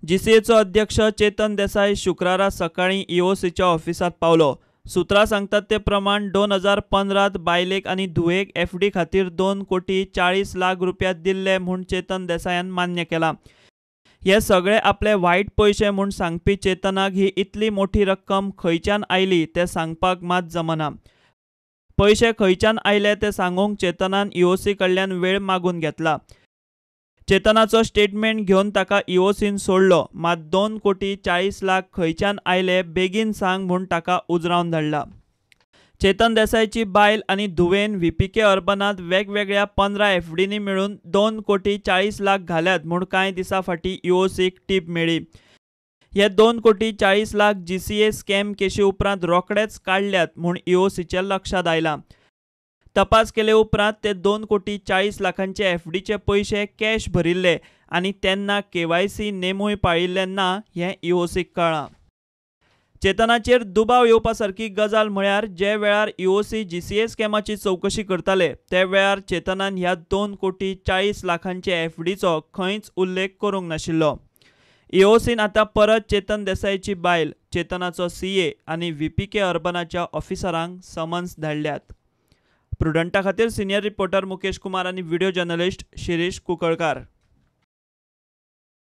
जीसीएचो अध्यक्ष चेतन देसाय शुक्रारा सकाळीं ईओसीच्या ऑफिसांत पावलो. सुत्रां सांगतात ते प्रमाण 2015 बायलेक आनी धुवेक एफडी खातीर 2 कोटी 40 लाख रुपया दिल्ले म्हूण चेतन देसायान मान्य केलां. हे सगळे आपले वायट पयशे म्हूण सांगपी चेतनाक ही इतली मोठी रक्कम खंयच्यान आयली तें सांगपाक मात जमना. पयशे खंयच्यान आयले ते सांगूंक चेतनान ईओसी कडल्यान वेळ मागून घेतला. चेतनाचो स्टेटमेंट घेवन ताका ईओसीन सोडलो, मात 2 कोटी 40 लाख खंयच्यान आयले बेगीन सांग म्हूण ताका उजरावन धाडला. चेतन देसायची बायल आनी धुवेन व्हीपीके अर्बनांत वेगवेगळ्या 15 एफडींनी मेळून 2 कोटी 40 लाख घाल्यात म्हूण कांय दिसां फाटीं ईओसीक टीप मेळ्ळी. हे 2 कोटी 40 लाख जीसीए स्कॅम केशी उपरांत रोखडेच काडल्यात म्हूण ईओसीच्या लक्षांत आयलां. तपास केले उपरांत ते 2 कोटी 40 लाखांचे एफडीचे पयशे कॅश भरिल्ले आनी तेन्ना केवायसी नेमूय पाळिल्ले ना हें ईओसीक कळ्ळां. चेतनाचेर दुबाव येवपा सारकी गजाल म्हळ्यार जे वेळार ईओसी जीसीए स्कॅमाची चवकशी करताले ते वेळार चेतनान ह्या 2 कोटी 40 लाखांचे एफडीचो खंयच उल्लेख करूंक नाशिल्लो. ईओसीन आतां परत चेतन देसायची बायल, चेतनाचो सीए आनी व्हीपीके अर्बनाच्या ऑफिसरांक समन्स धाडल्यात. प्रुडंटा खातीर सिनियर रिपोर्टर मुकेश कुमार आनी व्हिडिओ जर्नलिस्ट शिरीष कुंकळकार.